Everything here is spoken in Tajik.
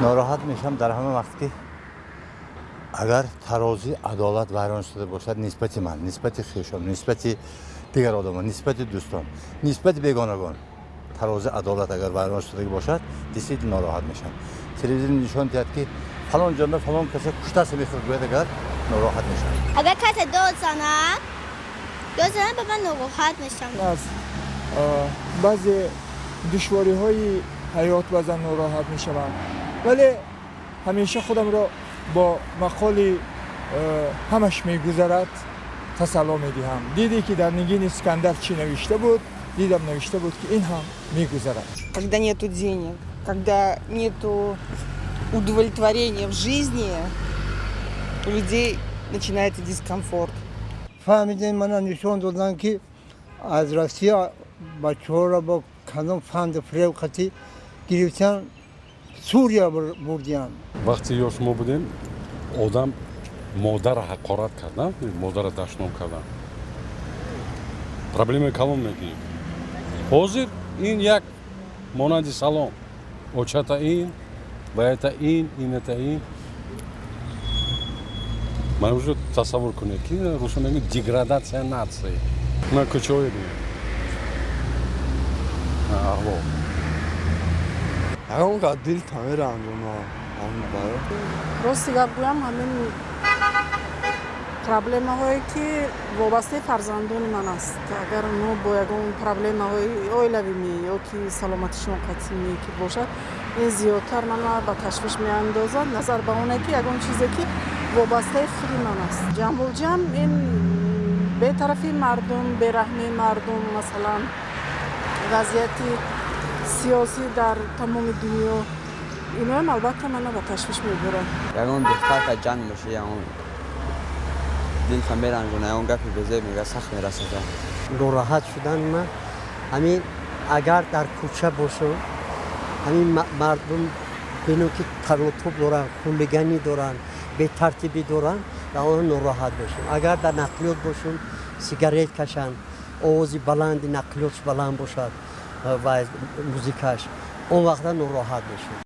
Нороҳат мешавам дар ҳама вақт, ки агар тарозии адолат вайрон шуда бошад нисбати ман, нисбати хешон, нисбати дигар одамон, нисбати дӯстон, нисбати бегонагон. Тарози адолат агар вайрон шудагӣ бошад, действительно нороҳат мешавам. Телевизор нишон диҳад, ки фалон ҷонда фалон каса куштааст, мехӯрд гӯяд агар, нороҳат мешавам. Агар касе дод занад, дод занад ба ман, нороҳат мешавам. Аз баъзе душвориҳои ҳаёт баъзан нороҳат мешавам, вале ҳамеша худамро бо мақоли «ҳамаш мегузарад» тасалло медиҳам. Дидӣ, ки дар нигини Искандар чӣ навишта буд? Дидам, навишта буд, ки ин ҳам мегузарад. Когда нету денег, когда нету удовлетворения в жизни, у людей начинается дискомфорт. Фаҳмидем, мана нишон доданд, ки аз Россия бачаҳоро бо кадом фанду фиреб қатӣ гирифтан, Сурия бурдиянд. Вақте ёш мо будем, одам модарро ҳақорат кардан, модарро дашном кардан, проблемаи калон мегирифт. Ҳозир ин як монанди салом: очата ин ваята, ин ината ин. Ман уже тасаввур кунед, ки русо мегӯяд деградация нации. Ман кӯчаҳо мебинем, аҳвол. Ягон қад дил тамеранҷона. Рости гап гӯям, ҳамин проблемаҳое, ки вобастаи фарзандони ман аст, агар онҳо бо ягон проблемаҳои оилавӣ ё ки саломатишон қатъимӣ ки бошад, ин зиёдтар мана ба ташвиш меандозад, назар ба оне ки ягон чизе, ки вобастаи худи ман аст. Ҷамъулҷамъ ин бетарафии мардум, бераҳмии мардум, масалан, вазъияти сиёсӣ дар тамоми дунё, иноам албатта мана ба ташвиш мебурад. Ягон духтарка ҷанг меша, ягон дилта меранҷона, ягон гапи безеб мега, сахт мерасада. Нороҳат шудан ман ҳамин, агар дар кӯча бошам, ҳамин мардум бинам, ки талотуб доранд, хулиганӣ доранд, бетартибӣ доранд, дар он нороҳат мешавам. Агар дар нақлиёт бошам, сигарет кашанд, овози баланди нақлиётш баланд бошад ва музикаш, он вақта нороҳат мешавам.